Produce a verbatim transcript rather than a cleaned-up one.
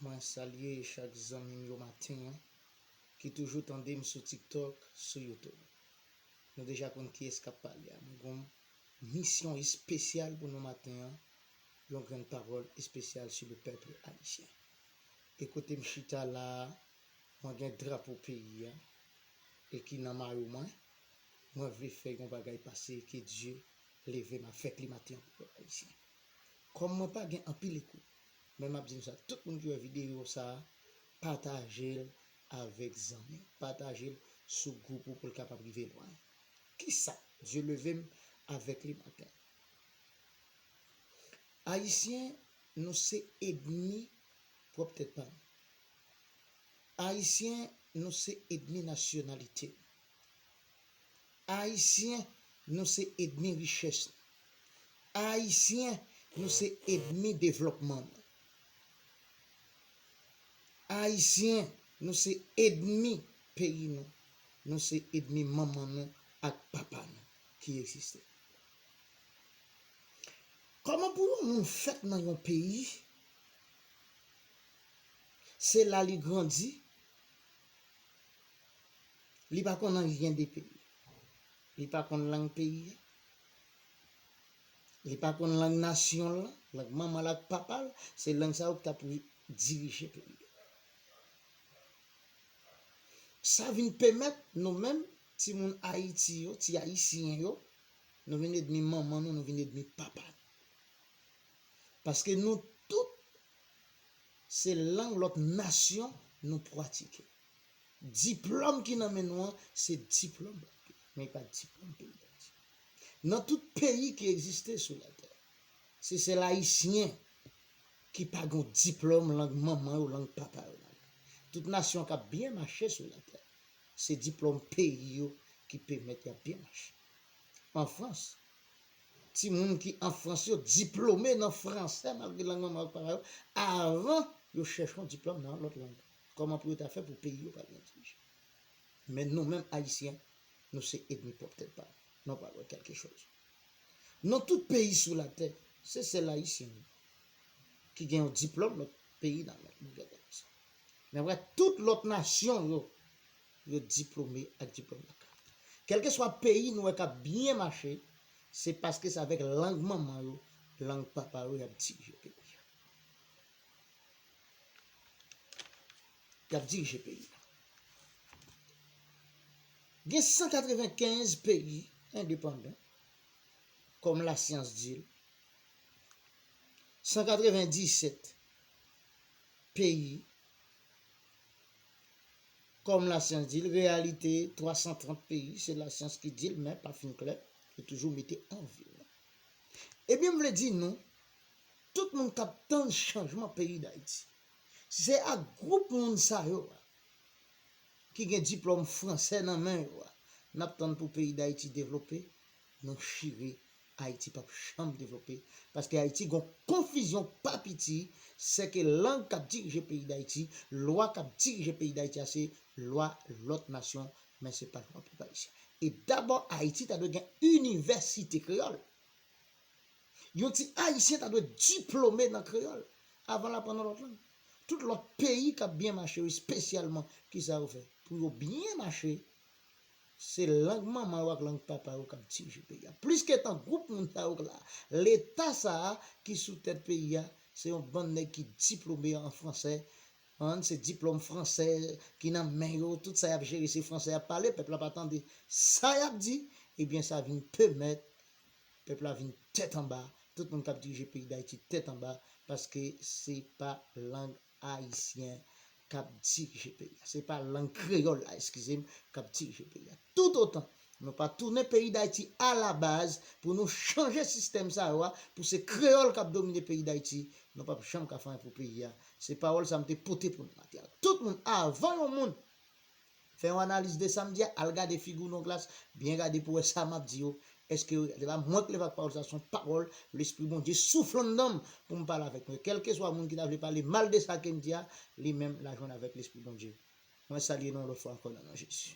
Mwen salye chak zanmi m yo maten an, ki toujou tande m sou TikTok, sou YouTube. Nou deja konn kiyès k ap pale a. Mwen gen yon misyon espesyal pou nou maten an, yon grenn pawòl espesyal sou le pèp ayisyen. E kote m chita la a, mwen gen drapo peyi a, e ki nan mayo mwen, mwen vle fè yon bagay pase ke Dye leve m avèk li maten an pou pèp ayisyen. Kòm mwen pa gen anpil ekout, men m ap di nou sa, tout moun ki wè videyo sa a, pataje l avèk zanmi w, pataje l sou gwoup ou pou l kapab rive lwen. Kisa Dye leve m avèk li maten? Ayisyen, nou se ènmi pwòp tèt pa nou. Ayisyen, nou se ènmi nasyonalite nou. Ayisyen, nou se ènmi richès nou. Ayisyen, nou se ènmi devlòpman nou. Ayisyen, nou se ènmi peyi nou. Nou se ènmi manman nou ak papa nou ki egziste. Kòman pou yon moun fèt nan yon peyi, se la li grandi, li pa konn anyen de peyi, li pa konn lang peyi a, li pa konn lang nasyon l lan, lang manman l ak papa l, se lang sa yo ki ta pou dirije peyi a. Sa vin pèmèt nou menm, timoun Ayiti yo, ti Ayisyen yo, nou vin ènmi manman nou, nou vin ènmi papa nou. Paske nou tout, se lang lòt nasyon nou pratike. Diplòm ki nan men nou an, se diplòm lòt peyi, men e pa diplòm peyi Dayiti. Nan tout peyi ki egziste sou latè, se sèl Ayisyen ki pa gen yon diplòm lang manman yo, lang papa yo nan men. Tout nasyon k ap byen mache sou latè, se diplòm peyi yo ki pèmèt y ap byen mache. An Frans, timoun ki an Frans yo diplome nan fransè malgre lang manman yo ak papa yo, avan yo chèche yon diplòm nan yon lòt lang. Kòman pou yo ta fè pou peyi yo pa byen dirije? Men nou menm Ayisyen, nou se ènmi pwòp tèt pa nou. Non pa wè kèlke chòz. Nan tout peyi sou latè, se sèl Ayisyen ki gen yon diplòm lòt peyi nan men l. Nou gen konsa. Men vre, tout lòt nasyon yo, yo diplome ak diplòm lakay. Kèlkeswa peyi nou wè k ap byen mache, se paske se avèk lang manman yo, lang papa yo, y ap dirije peyi a. Y ap dirije peyi a. Gen san katrevenkenz peyi endepandan, kòm lasyans di l. San katrevendisèt peyi, kòm lasyans di l, reyalite twa san trant peyi, se lasyans ki di l, men pa fin klè, yo toujou mete an vil. Ebyen, m vle di nou, tout moun k ap tann chanjman peyi Dayiti, si se ak gwoup moun sa yo a, ki gen diplòm fransè nan men yo a, n ap tann pou peyi Dayiti devlope, nou chire, Ayiti p ap janm devlope, paske Ayiti gon konfizyon pa piti, sèke lang k ap dirije peyi Dayiti, lwa k ap dirije peyi Dayiti a se lwa lòt nasyon, men se pa lwa pèp ayisyen. E dabò, Ayiti ta dwe gen inivèsite kreyòl. Yon ti Ayisyen ta dwe diplome nan kreyòl avan l aprann yon lòt lang. Tout lòt peyi k ap byen mache yo, espesyalman, kisa yo fè? Pou yo byen mache, se lang manman yo ak lang papa yo k ap dirije peyi a. Pliske tan gwoup moun sa yo la, Leta sa a ki sou tèt peyi a, se yon bann nèg ki diplome an fransè, an, se diplòm fransè ki nan men yo, tout sa y ap jere se fransè y ap pale, pèp la pa tande sa y ap di, ebyen sa vin pèmèt pèp la vin tèt anba, tout moun k ap dirije peyi Dayiti tèt anba, paske se pa lang ayisyen k ap dirije peyi a. Se pa lang kreyòl la, eskize m, k ap dirije peyi a. Toutotan nou pa tounen peyi Dayiti alabaz pou nou chanje sistèm sa yo a, pou se kreyòl k ap domine peyi Dayiti, nou p ap janm ka fè anyen pou peyi a. Se pawòl sa m te pote pou nou maten an. Tout moun, avan yon moun fè yon analiz de sa m di a, al gade figi w nan glas, byen gade pou wè sa m ap di yo. Èske se pa mwen k leve ak pawòl sa, se yon pawòl Lespri Bondye soufle anndan m pou m pale avèk nou. Kèlkeswa moun ki ta vle pale mal de sa ke m di a, li menm l a jwenn avèk Lespri Bondye. Mwen salye nou yon lòt fwa ankò nan non Jezi.